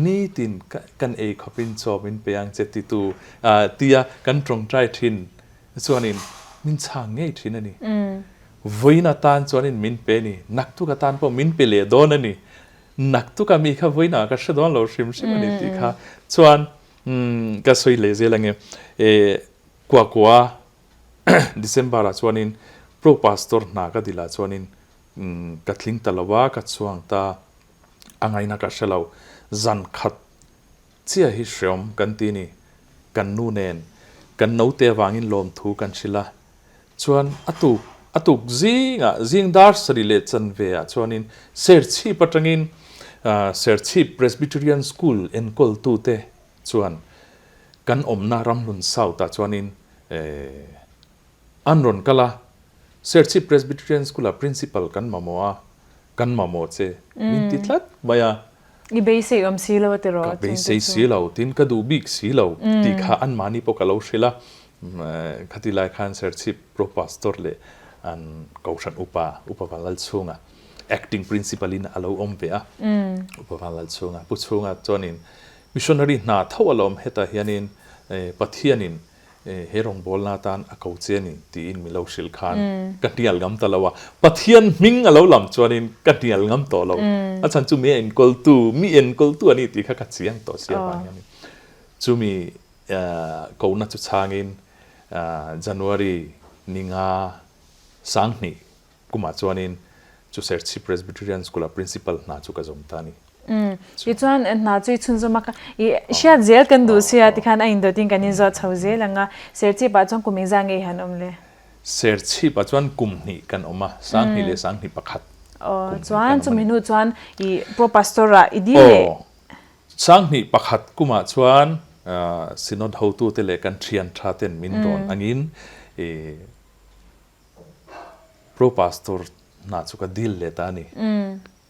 nitin kan ei khawpin chaw min pe ang che titu tia kan tawngtai thin Chuanin min chhang ngei thin a ni. Vawiin atan chuanin min pe a ni. Naktuk atan pawh min pe leh dawn a ni. Naktuka mi kha vawiinah ka hre dawn lo hrim hrim a ni tih kha chuan ka sawi leh zel ange. Kuakua December ah chuanin Pro Pastor hna ka dil ah chuanin ka tling ta lo a, ka chhuang ta a ngaihna ka hre lo. Zan khat Chiah hi hreawm kan ti ni. Kan nu nen kan naute avangin lawmthu kan hrilh a, chuan a tuk a tuk zingah zing dar sarih leh chanve ah chuanin Serchhip atangin Serchhip Presbyterian School enkawltute chuan kan awmna Ramhlun South ah chuanin An rawn kal a, Serchhip Presbyterian School-ah Principal kan mamawh a, kan mamawh che min ti tlat mai a. I beisei awm si lo a ti rawh. Ka beisei si lo, tin ka duh bik si lo tih kha anmahni pawh ka lo hrilh a. Khati lai khan Serchhip Pro Pastor leh an Kohhran Upa, Upa Vanlalchhunga, Acting Principal in a lo awm ve a. Upa Vanlalchhunga, Pu Chhunga chuanin Missionary hna tho alawm hetah hianin Pathianin He rawngbawlna atan a ko che a ni tiin mi lo hrilh khan ka hnial ngam ta lo a, Pathian hming a lo lam chuanin ka hnial ngam tawh lo. A chhan chu mi a enkawltu, mi enkawltu a ni tih kha ka chiang tawh si avang hian chumi kohna chu chhangin January ni nga 2000 Kumah chuanin chu Serchhip Presbyterian School-a Principal hna chu ka zawm ta a ni. Tichuan hna chu i chhunzawm a, i hriat zel kan duh sia tikhan a indawtin kan inzawt chho zel ang a, Serchhip-ah chuan kum engzah nge i han awm le? Serchhip-ah chuan kum hnih kan awm a, 2000 leh 2001 kum hnih kan awm a ni. Chuan chumi hnu chuan i Pro Pastor-ah i dil leh? Aw, 2001 kumah chuan Synod hotute leh kan thian tha ten min rawn angin i Pro Pastor hna chu ka dil leh ta a ni.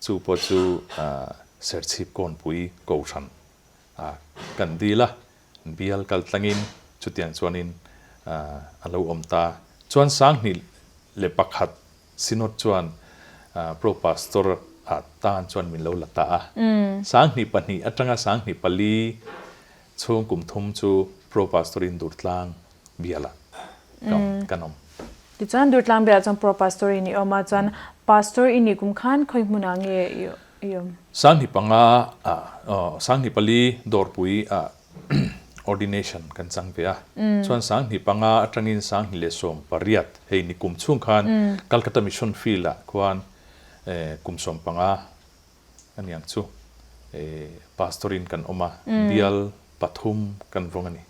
Chu pawh chu Serchhip Kawnpui Kohhran ah kan dil a, bial kal tlangin chutiang chuanin a lo awm ta. Chuan 2001 Synod chuan Pro Pastor ah tan chuan min lo la ta a. 2002 atanga 2004 chhung kum thum chu Pro Pastor in Durtlang bialah kan awm. Tichuan Durtlang bialah chuan Pro Pastor in i awm a, chuan Pastor i nih kum khan khawi hmunah nge i awm? 2005 ah 2004 Dawrpui ah Ordination kan chang ve a, chuan 2005 atangin 2018 hei ni kum chhung khan Calcutta Mission Field ah khuan kum 15 A niang chu pastor in kan awm a, bial pathum kan vawng a ni.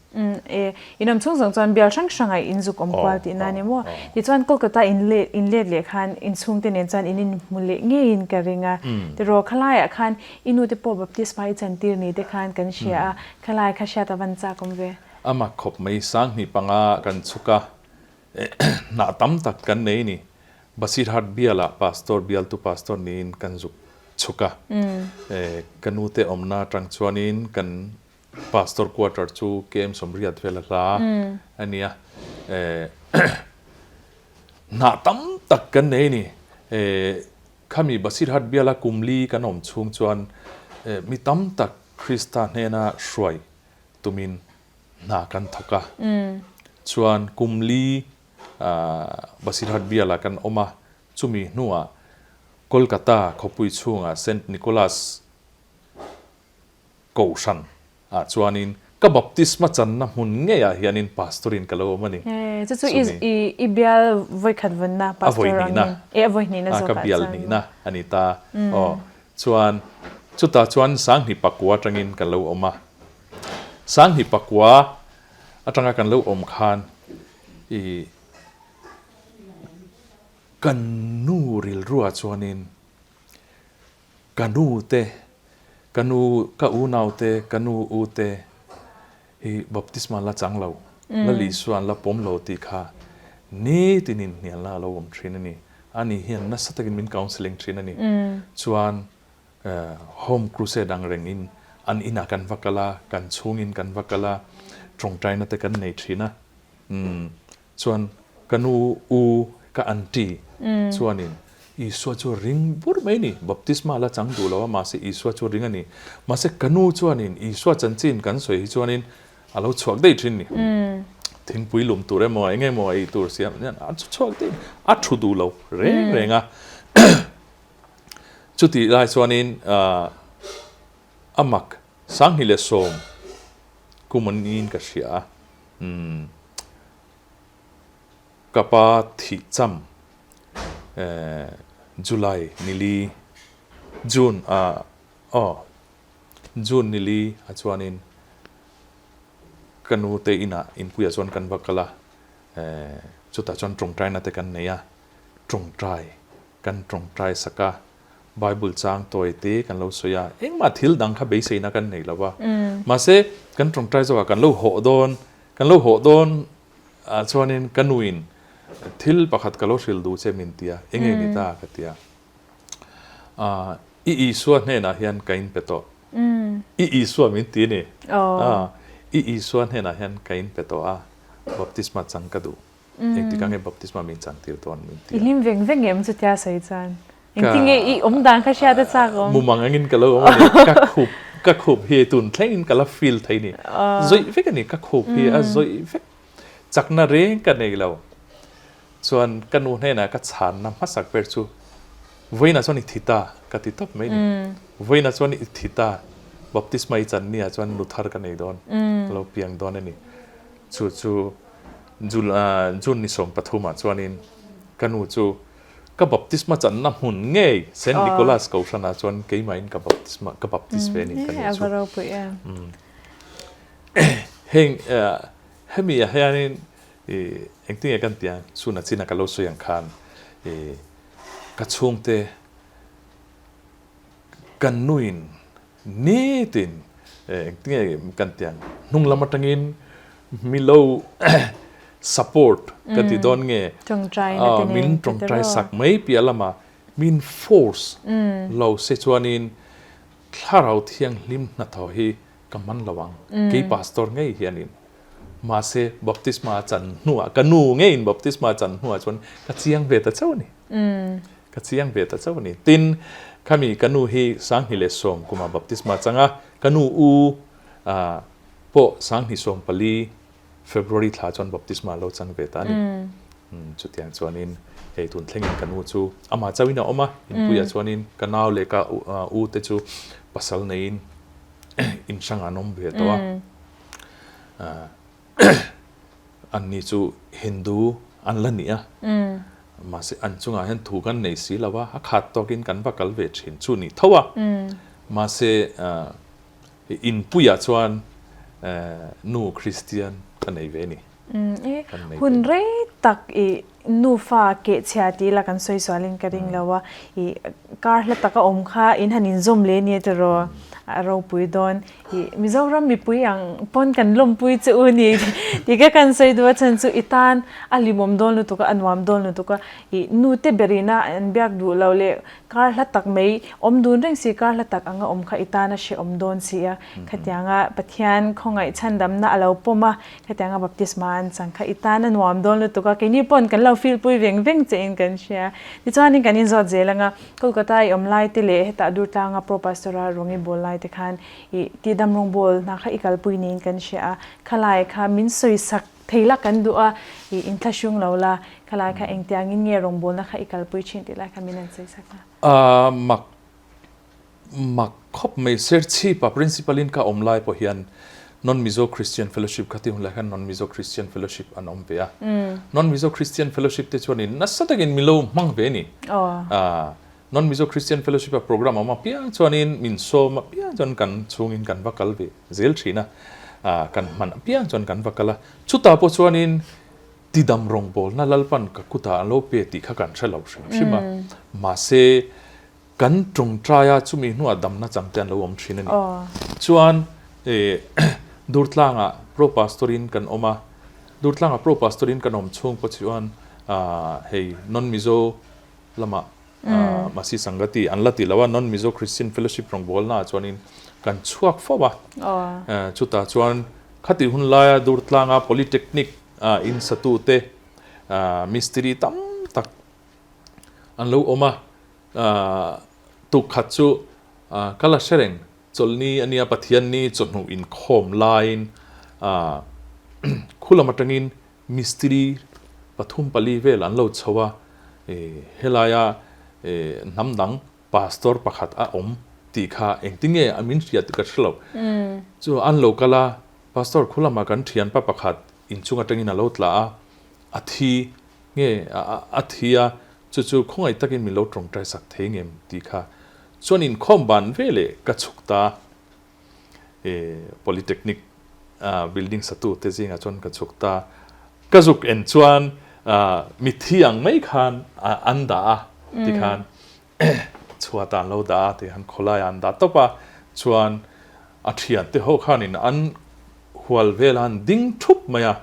E, in awm chhung zawng chuan bial hrang hrang ah in zuk awm kual tihna a ni maw? Tichuan Kolkata in let in let leh khan in chhungte nen chuan in inhmu leh ngeiin ka ring a. Tiraw khalaiah khan i nute pawh baptisma i chantir ni te khan kan hria a, khalai kha hriat a van chak awm ve. A mak khawp mai, 2005 kan chhuk a, hnah tam tak kan nei ni. Basirhat bialah pastor bialtu pastor niin kan zuk chhuk a. Ka nute awmna atang chuanin kan pastor quarter chu KM 80 vel a hla a nia. Hnah tam tak kan nei ni. Khami Basirhat biala kum li kan awm chhung chuan mi tam tak Krista hnena hruai tumin hna kan thawk a. Chuan kum li Basirhat bialah kan awm a, chumi hnuah Kolkata khawpui chhungah Saint Nicholas Kohhran ah chuanin ka baptisma channa hmun ngeiah hianin pastor in ka lo awm a ni. Chu chu i bial vawikhat vawnna pastor angin e a vawihnihna zawkah chuan. Ka bial hnihna a ni ta. Aw chuan chutah chuan 2009 atangin ka lo awm a. 2009 atanga kan lo awm khan I kan nu rilruah chuanin ka nu te, ka nu, ka unau te, ka nu u te. Hi baptisma la chang lo, Lal Isua an la pawm lo tih kha nitin inhnialna a lo awm thin a ni. Ani hian nasa takin min counselling thin a ni. Chuan Home Crusade ang rengin an inah kan va kal a, kan chhungin kan va kal a, tawngtaina te kan nei thin a. Chuan ka nu u ka aunty chuanin Isua chu ring bur mai a ni, baptisma la chang duh lo a mahse Isua chu ring a ni. Mahse ka nu chuanin Isua chanchin kan sawi hi chuanin a lo chhuak daih thin ni. Thingpui lum tur emaw eng emaw ei tur siam hian a chhuak daih a thu duh lo reng reng a. Chutih lai chuanin a mak 2010 kum an niin ka hria a. Umm ka pa thih cham eh July nili June ah aw June nili ah chuanin ka nu te inah inpuiah chuan kan va kal a eh chutah chuan tawngtaina te kan nei a tawngtai kan tawngtai sak a. Bible chang tawi te kan lo sawi a, engmah thil dang kha beiseina kan nei lo va. Mahse, kan tawngtai zawkah kan lo hawh dawn, kan lo hawh dawn ah chuanin ka nuin thil pakhat ka lo hrilh duh che min ti a, eng nge ni ta ka ti a. Ah, i Isua hnenah hian ka inpe tawh. I Isua min ti a ni. Ah, i Isua hnenah hian ka inpe tawh a, baptisma chang ka duh. Engtik ang nge baptisma min chang tir dawn min ti a. I hlim veng veng em chutia sawi chuan? Engtin nge i awm dan kha hriat a chak awm? Mumang angin ka lo awm a ni. Ka khup, ka khup hi tun thlengin ka la feel thei ni. Zawih vek a ni, ka khup hi a zawih vek. Chakna reng ka nei lo. Chuan ka nu hnenah ka chhanna hmasak ber chu vawiinah chuan i thi ta ka ti tawp mai ni. Vawiinah chuan i thi ta, baptisma i chan ni ah chuan nu thar ka nei dawn, ka lo piang dawn a ni. Chu chu June ni 13 ah chuanin ka nu chu ka baptisma channa hmun ngei Saint Nicholas Kohhran ah chuan keimahin ka baptisma ka baptis ve a ni ka nu chu. Heng hemi ah hianin engtin nge kan tih ang chhun a chin a ka lo sawi ang khan ka chhungte kan nuin Nitin engtinge kan ti ang, hnung lam atangin milo support ka ti dawn nge, min tawngtai sak mai piah lama min force lo se chuanin thlarau thianghlim hnathawh hi ka man lo ang, kei pastor ngei hianin. Mahse baptisma chan hnuah, ka nu ngeiin baptisma chan hnuah chuan ka chiang ve ta chauh a ni. Ka chiang ve ta chauh a ni. Tin, khami ka nu hi 2010 kumah baptisma chang a, ka nu u pawh 2014 February thla chuan baptisma lo chang ve ta a ni. Chutiang chuanin hei tun thlengin ka nu chu amah chauhin a awm a, inpuiah chuanin ka nau leh ka u te chu pasal neiin inhrang an awm ve tawh a. Anni chu Hindu an la ni a, mahse an chungah hian thu kan nei si lo a, a khat tawkin kan va kal ve thin chu ni tho a. Mahse inpuiah chuan nu Kristian ka nei ve a ni. Hun rei tak i nufa kehchhia tih ila kan sawi sualin ka ring lo a, i kar hla taka awm kha in han inzawm leh nia tiraw a ropui dawn. I Mizoram mipui ang pawn kan lawmpui che u ni tih ka kan sawi duh a chhan chu i tan a hlimawm dawn lutuk a, a nuam dawn lutuk a, i nute berina an biak duh loh leh kar hla tak mai awm dun reng si kar hla tak anga awm kha i tan a hrehawm dawn si a, khatianga Pathian khawngaih chhandamna a lo pawm a, Hetianga baptisma an chang kha i tan a nuam dawn lutuk a, keini pawn kan lo feel pui veng veng che in kan hria. Tichuanin kan inzawt zel anga Kolkata i awm lai te leh hetah Durtlanga Pro Pastor a rawng i bawl lai te khan i tihdam rawngbawl hna kha i kalpui niin kan hria a, khalai kha min sawisak thei la kan duh a, i inthlahrung lo la, khalai kha engtiangin nge rawngbawlna kha i kalpui thin tih lai kha min han sawisak a. A mak Mak khawp mai, Serchhipa Principal in ka awm lai pawh hian Non-Mizo Christian Fellowship kha tih hun lai khan Non-Mizo Christian Fellowship an awm ve a. Non-Mizo Christian Fellowship te chuanin nasa takin min lo hmang ve a ni. Non-Mizo Christian Fellowship a program a awm apiang chuanin min sawm apiang chuan kan chhungin kan va kal ve zel thin a, kan hman apiang chuan kan va kal a. Chutah pawh chuanin tidam rawngbawlna Lalpan ka kutah an lo pe tih kha kan hre lo hrim hrim a. Mahse, Kan tawngtaia chumi hnuah damna chang te an lo awm thin a ni. Chuan Durtlangah Pro Pastor in kan awm a, Durtlangah Pro Pastor in kan awm chhung pawh chuan hei Non-Mizo lamah Masi Sangati an la ti lo a, Non-Mizo Christian Fellowship rawngbawlnaah chuanin kan chhuak fo a. Chutah chuan khatih hun laia Durtlanga Polytechnic in satute mistiri tam tak an lo awm a, tukkhat chu ka la hre reng. Chawlhni a nia Pathianni chawhnu inkhawm laiin khulam atangin mistiri 3 4 vel an lo chho a, helaia hnam dang pastor pakhat a awm tih kha engtinge a min hria tih ka hre lo. Chu an lo kal a, pastor khulamah kan thianpa pakhat inchung atangin a lo tla a, a thi nge a thi a, chu chu khawngaih takin min lo tawngtai sak thei ngem tih kha Chuan inkhawm ban ve leh ka chhuk ta e Polytechnic building satu te zingah chuan ka chhuk ta. Ka zuk en chuan mitthi ang mai khan an dah a tikhan chhuat ah an lo dah a tikhan khawlai ah an dah tawp a chuan a thian te ho khanin an hual vel a an ding thup mai a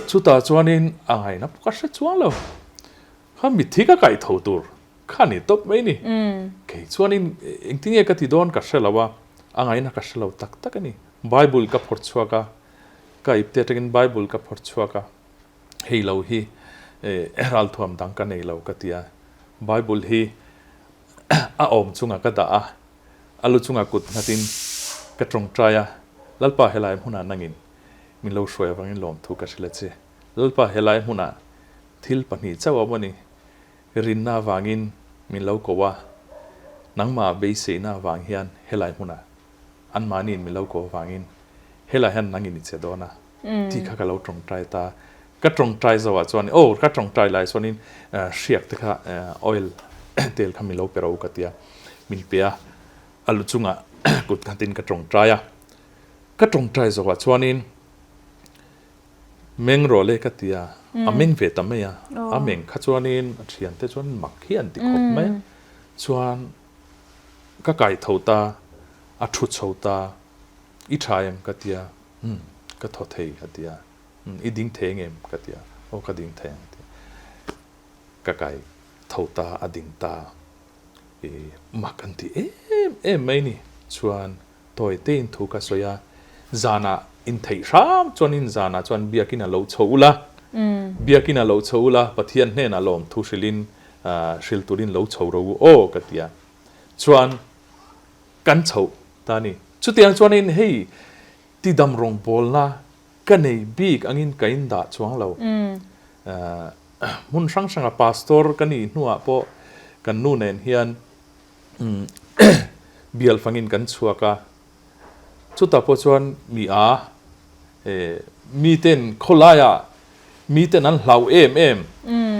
chutah chuanin a ngaihna pawh ka hre chuang lo kha mitthi ka kaih tho tur Kha ni tawp mai ni. Kei chuanin engtinge ka ti dawn ka hre lo a, a ngaihna ka hre lo tak tak a ni. Bible ka phawrh chhuak a, ka ipte atangin Bible ka phawrh chhuak a, hei lo hi ralthuam dang ka nei lo ka ti a. Bible hi a awm chungah ka dah a, a lu chungah kut nghatin ka tawngtai a, Lalpa helai hmunah nangin min lo hruai avangin lawmthu ka hrilh a che. Lalpa helai hmunah thil pahnih chauh a awm a ni. Rinna avangin min lo ko a, nangmah beiseina avang hian helai hmunah anmahniin min lo ko avangin helai hian nangin i che dawn a tih kha ka lo tawngtai ta. Ka tawngtai zoah chuan aw ka tawngtai lai chuanin hriak te kha oil tel kha min lo pe ro ka ti a, min pe a, a lu chungah kut nghatin ka tawngtai a. Ka tawngtai zoah chuanin Meng rawh le ka ti a, a meng ve ta mai a, a meng kha chuanin a thiante chuan mak hi an ti khawp mai a, chuan ka kai tho ta, a thu chho ta, i tha em ka ti a, umm ka thaw thei a ti a, umm i ding thei engem ka ti a, aw ka ding thei ang a ti a, ka kai tho ta, a ding ta, i mak an ti em em mai ni, chuan Tawi tein thu ka sawi a, zanah intheih hram chuanin zanah chuan biakin a lo chho ula, biakin a lo chho ula, Pathian hnenah lawmthu hrilhin hril turin lo chho ro u aw ka ti a, chuan kan chhoh ta a ni. Chutiang chuanin hei tidam rawngbawlna ka nei bik angin ka indah chuang lo. Hmun hrang hranga pastor ka nih hnuah pawh kan nu nen hian Bial fangin kan chhuak a, chutah pawh chuan mi a miten khawlaiah miten an hlau em em,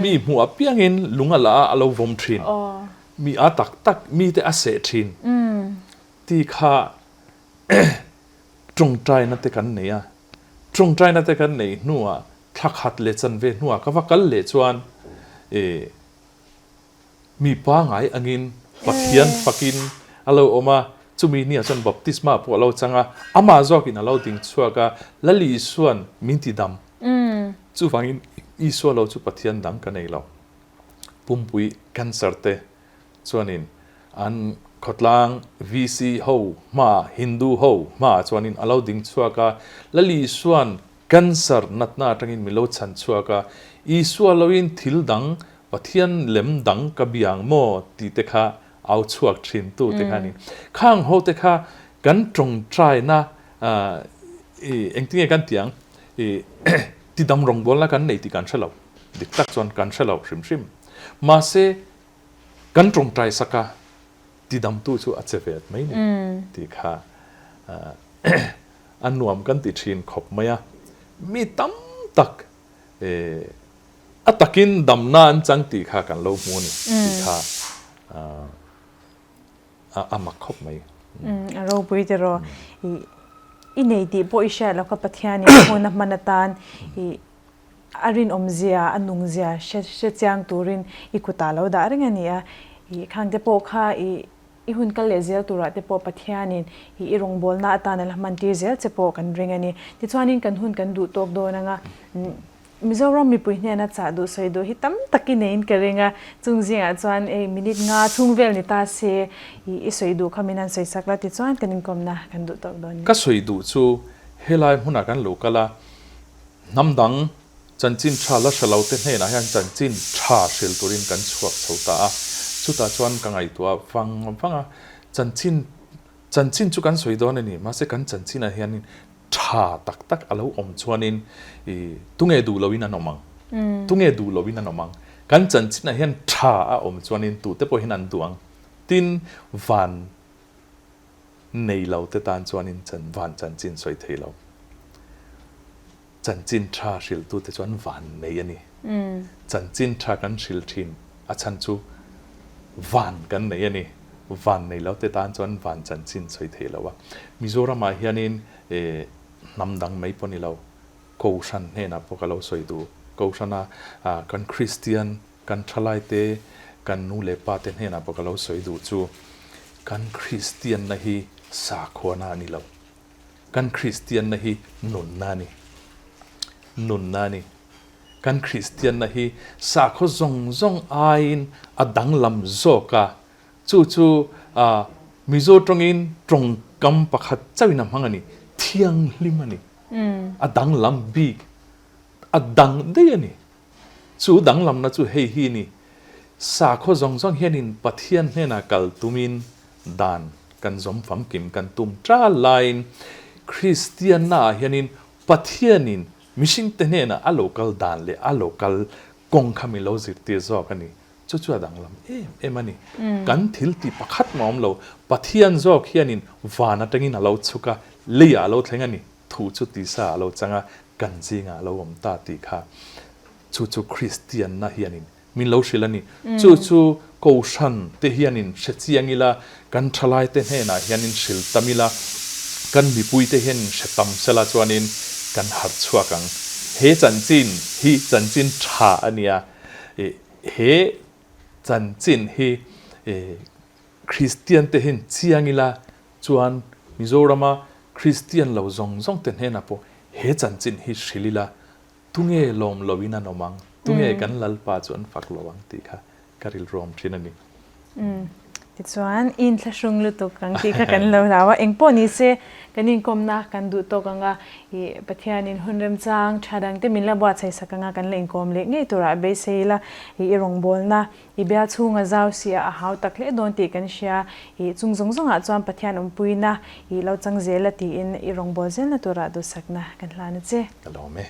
mi hmuh apiangin lung a la a, a lo vawm thin, mi a tak tak mite a seh thin tih kha tawngtaina te kan nei a, tawngtaina te kan neih hnuah thla khat leh chanve hnuah ka va kal leh chuan Mi pangai angin Pathian fakin a lo awm a, chumi nia chuan baptisma pawh a lo chang a, amah zawkin a lo ding chhuak a, Lal Isua'n min ti dam. Chuvangin Isua lo chu Pathian dang ka nei lo. Pumpui cancer te chuanin an khawtlang VC ho hmaah, Hindu ho hmaah chuanin a lo ding chhuak a, Lal Isua'n Cancer natna atangin min lo chhan chhuak a, Isua loin thil dang, Pathian lem dang ka bia ang maw tih te kha au chhuak thin tu te kha a ni. Khang ho te kha kan tawngtaina i engtinge kan tih ang i tidam rawngbawlna kan nei tih kan hre lo, dik tak chuan kan hre lo hrim hrim. Mahse kan tawngtai sak a, tidamtu chu a che vet mai ni tih kha a nuam kan ti thin khawp mai a, mi tam tak a takin damna an chang tih kha kan lo hmu a ni tih kha a mak khawp mai. A ropui tiraw i nei tih pawh i hriat loh kha Pathianin hun a hman atan i a rinawmzia a nungzia hre chiang turin i kutah lo dah reng a ni a, i khangte pawh kha i. I hun kal leh zel turah te pawh Pathianin i i rawngbawlna atan a la hman tir zel che pawh kan ring a ni. Tichuanin kan hun kan duh tawk dawn anga Mizoram mipui hnena chah duh sawi duh hi tam tak i neiin ka ring a, chung zingah chuan ei minute nga chhung vel ni ta se i i sawi duh kha min han sawi sak la tichuan kan inkawmna kan duh tawk dawn a ni. Ka sawi duh chu helai hmunah kan lo kal a, hnam dang Chanchin tha la hre lote hnenah hian chanchin tha hril turin kan chhuak chho ta a, chutah chuan ka ngaihtuah vang vang a, chanchin chanchin chu kan sawi dawn a ni, mahse kan chanchinah hianin tha tak tak a lo awm chuanin i tunge duh loin an awm ang, tunge duh loin an awm ang, kan chanchinah hian tha a awm chuanin tute pawhin an duh ang, tin van nei lote tan chuanin van chanchin sawi thei lo. Chanchin tha hrilhtute chu an van nei a ni. Chanchin tha kan hril thin a chhan chu van kan nei a ni. Van nei lo te tan chuan van chanchin sawi thei lo a. Mizoramah hianin hnam dang mai pawh ni lo, Kohhran hnenah pawh ka lo sawi duh. Kohhrana kan Kristian, kan thalaite, kan nu leh pa te hnenah pawh ka lo sawi duh chu kan Kristianna hi sakhuana a ni lo. Kan Kristianna hi nunna a ni. Nunna a ni. Kan Kristianna hi sakhaw zawng zawng aiin a danglam zawk a, chu chu Mizo tawngin tawngkam pakhat chauhin a hmang a ni, thianghlim a ni. A danglam bik, a dang daih a ni. Chu danglamna chu hei hi ni, Sakhaw zawng zawng hianin Pathian hnenah kal tumin dan kan zawm famkim kan tum tal laiin Kristiannaah hianin Pathianin mihringte hnenah a lo kal dan leh a lo kal kawng kha min lo zirtir zawk a ni. Chu chu a danglam em em a ni. Kan thil tih pakhat mah awm lo, Pathian zawk hianin van atangin a lo chhuk a, leiah a lo thleng a ni. Thu chu tisa a lo chang a, kan zingah a lo awm ta tih kha chu chu Kristianna hianin min lo hrilh a ni. Chu chu Kohhran te hianin hre chiang ila, kan thalaite hnenah hianin hrilh tam ila, kan mipuite hianin hre tam sela chuanin kan harh chhuak ang. He chanchin hi chanchin tha a nia, he chanchin hi Kristian te hian chiang ila chuan Mizorama Kristian lo zawng zawng te hnenah pawh he chanchin hi hrilh ila tunge lawm lo in an awm ang, tunge kan Lalpa chu an fak lo ang tih kha ka rilruam thin a ni. Umm tichuan i inthlahrung lutuk ang tih kha kan lo hlau a, engpawh ni se kan inkawmna kan duh tawk ang a, i Pathianin hun remchang tha dangte min la buatsaih sak anga kan la inkawm leh ngei turah beisei ila i rawngbawlna I bial chhunga zau si a, a hau tak hle dawn tih kan hria. I chung zawng zawngah chuan Pathian awmpuina i lo chang zel a tiin i rawngbâwl zelna turah duhsakna kan hlan a che. Ka lawm e.